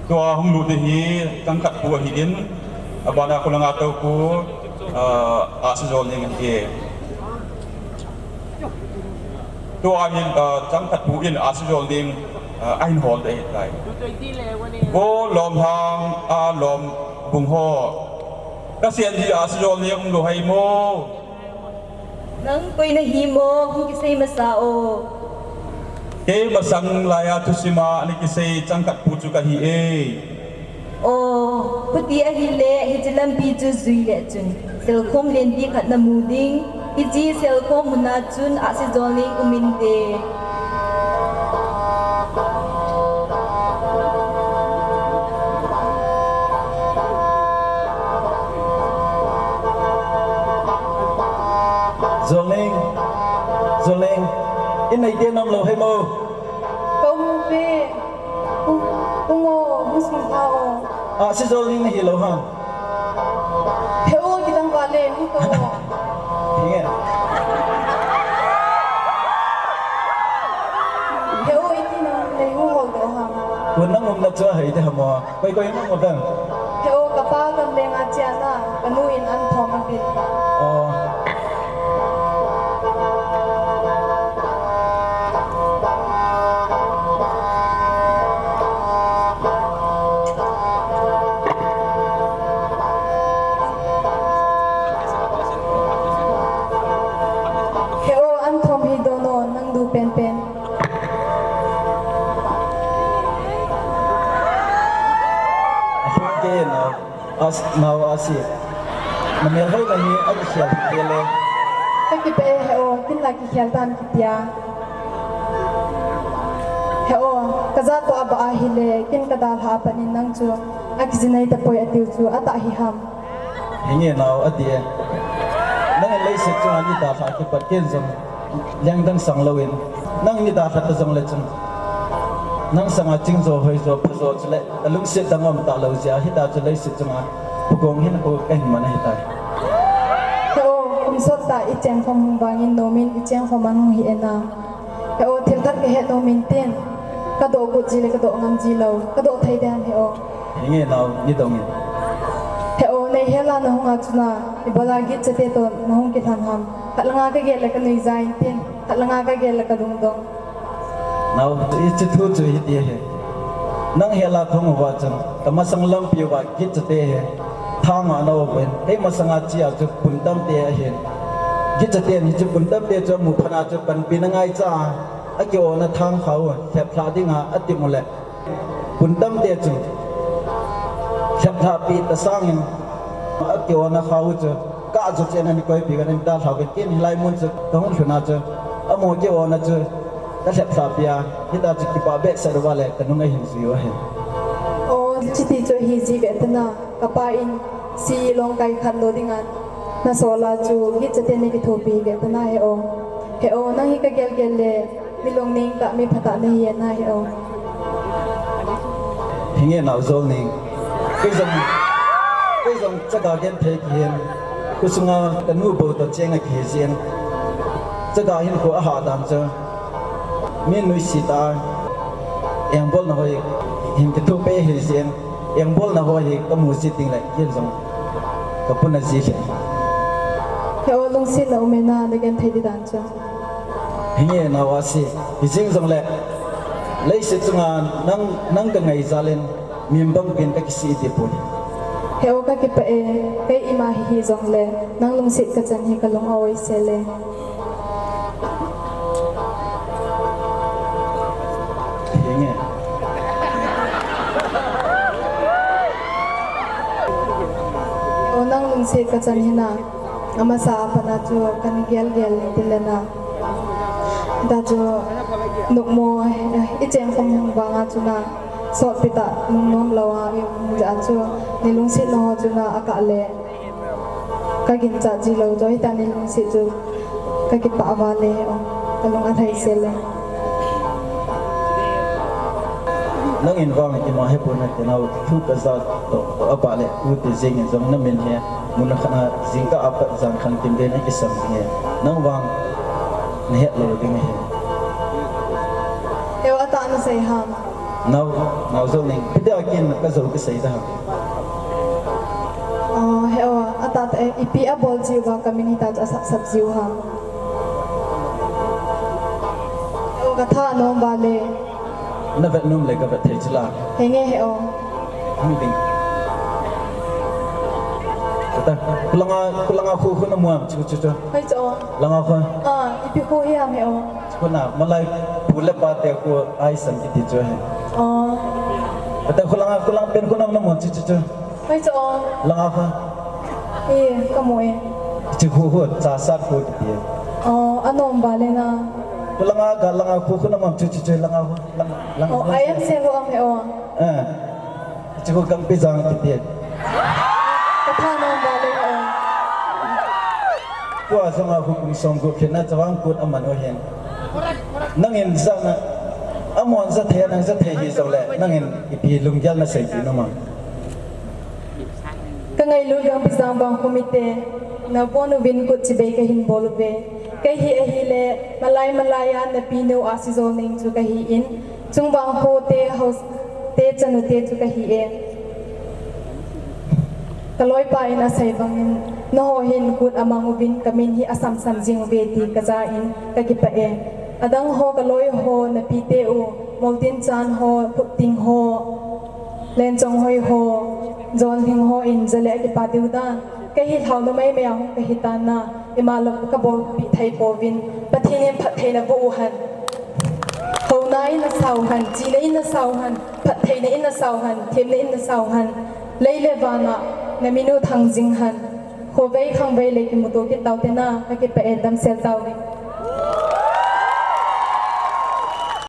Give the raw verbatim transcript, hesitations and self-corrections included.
Tua hung lut ding hi changkhat pu ahin, abana kholanga topu, ah, Ahsijolneng ahi. Tua hin, ah, changkhat pu in Ahsijolneng, ah, ahin hol ding ahitai. Vo lom hang, ah, lom bung ho. Kasen ji Ahsijolneng umlou ham? Nang koi nahi mo, hung kisei masa o. Kei masang laiya thusim a ana kisei changkhat pu chu kahi e. O, chuti ahile, hiche lampi chu jui le chun, selkhom lenpi khat namu ding, hiche selkhom muna chun Ahsijolneng um inte. Jolneng, Jolneng, in neite na umlou ham? Ka um e. U, u ngo, hung sung tha o. Ahsijolneng nahi lou ham? He o, kidang vale, hung tao o. Hinge. He o, iti nang le hung hol tao ham? Kun nang umna chu ahei te ham o. Koi koi nang um tang. He o, kapa gamleng a chea na, kanu in an thom apin. O. He o, an thom hi don o, nang du penpen. Ahung ke nao, as, nao asi. Na melhoi na hi akikhel hi le. Ka kipah e he o, kin la kikhel tan kitia. He o, ka jat toh abah ahile, kin ka dalha a pat in nang chu akijinei tapoi atiu chu, atah hi ham? Hinge nao, ati e. Nang in leiset chunga nidalha kipat ken jong lengdang sang louvin, nang nidalha ta jongle chun, nang sanga chingjo, hoijo, phajo chule, alungset dang um talou jeh a, hita chu leiset chunga pugong hin pu kahin man ahitai. He o, kum sot tah icheng khom hung vangin nomin icheng khom a hung hi e na. He o, thil khat kahet nomin tin, kadoh got ji le kadoh ngam ji lou, kadoh thei dem he o. Hinge nao, nidong in. He o, nei hel a nahung a chun a, ibola gitchate toh nahung kilhon ham? Khat langa kagel le kanuija in tin, khat langa kagel le kalungdong. Nao, hiche thu chu hiti ahi. Nang hel a kahung uva chun, kamasang lampi uva gitchate hi thang a ana um uvin, kei masanga chea chu pun tamte ahin. Gitchaten hiche pun tamte chu amu phat a chu panpina ngaicha a, aki-on a thangkhau lheplhah dinga atim uleh, pun tamte chu lheplhahpi ta sangin, aki-on a khau chu kah jo chen a ni koipi kan in dalhau ken, ken hilai mun chu kahung lhun a chu, amaho ki-on a chu kalheplhahpi a, hita chu kipah behseh uva le kanung ahin jui u ahi. O, chuti chu ahi ji ve tana, kapa in si longkai khat lo dinga nasol a chu gitchaten nei kithopi ve tana he o. He o, nang hi kagelgel le mi lungneng tah, mi phatah nahi e na he o. Hinge nao Jolneng. Kei jong, kei jong chaga genthei kihin, khosunga kanu bou toh cheng a kihi jeh in, chaga hinkho ahah dan chu mi nuisat a, engbolna ho hi hin kithopi ahi jeh in, engbolna ho hi kamu ji ding le ken jong kapuna ji lheh. He o, lungsetna um e na, nagenthei di dan chu. Hinge nao asi, hijeng jongle, leiset chunga nang, nang kangai jal in, mi bangpin kakisih deh pon. He o, kakipah e, kei ima hihi jongle, nang lungset kachan hi kalung a-oi sel e. Hinge. O, nang lungset kachan hi na, amasa a pat na chu kana gelgel in tin le na. Hita chu nungmo, eh, icheng khom hung vang a chu na, sotpi tah nungnom lou a i um jeh a chu, nei lungsetna ho chu na akah le kaginchat ji lou chu, hita nei lungset chu kakipah val e o, kalung alhai sel e. Nangin vang ima hepon nate nao, thu kaja toh abah le ute jeng in jong namin hi mun khat a jingkah a pat jan khang timden a kisam ding e. Nang vang nahet lou ding ahi. He o, atah nasei ham? Nau, nau Zoning, piti akin ka zo ka sei da. Oh, he o, ata ta e, ipi a bol jiu ba ka min hita chu a sap sap jiu ha. He o, ka tha nom ba le. Na vet nom le ka vet thei chila. He nge he o. Hang ding. Kata, kulanga, kulanga khu khu na muam chu chu chu. Hai chu o. Langa khu. Ah, ipi khu hi am he o. Kuna, malai pu le pa te khu ai san kiti chu he. Oh. Kata khu langa, khu lang pen khu nam nam chu chu chu. Hai chu o. Langa khu. E, ka mu e. Chu khu khu, cha sat khu kiti. Oh, a nom ba le na. Khu langa, ga langa khu khu nam chu chu chu, langa khu. Lang, lang, oh, lang. I am se khu am he o. Eh. Chu khu Gangpijang kiti. Ka tha nom ba le o. Tua jong a khu kum som gup khen na chavang kut aman o hen. Nangin jana, amon ja thei, nang ja thei hi jong le, nangin ipi lunggel na sei ti nom am. Ka ngailut Gangpijang bang khu mite, na bon uvin kut chibai ka hin bol uve. Kei hi ahile, malai malai a na pi nu a si Zoning chu ka hi in, Chungbang khu te house te chanu te chu ka hi e. Ka loipa in a sei bangin, na ho hin kut a mang uvin ka min hi a sam sam jing uve ti ka ja in ka kipah e. Adang ho ka loi ho na pi te u, Moltin Chan ho, Phutting ho, Lenchong Hoi ho, John Hing ho in ja le a kipah diu dan. Kei hi lhau na mai mai a hung ka hi tan na, ima lom ka bol pi thei pouvin, Pathen in phattheina boh u hen. Houna in na sau hen, china in na sau hen, phattheina in na sau hen, themna in na sau hen. Lei le vana, na min u thang jing hen. Khovei khangvei le kimuto kit tau te na, ka kipah e damsel tau ve.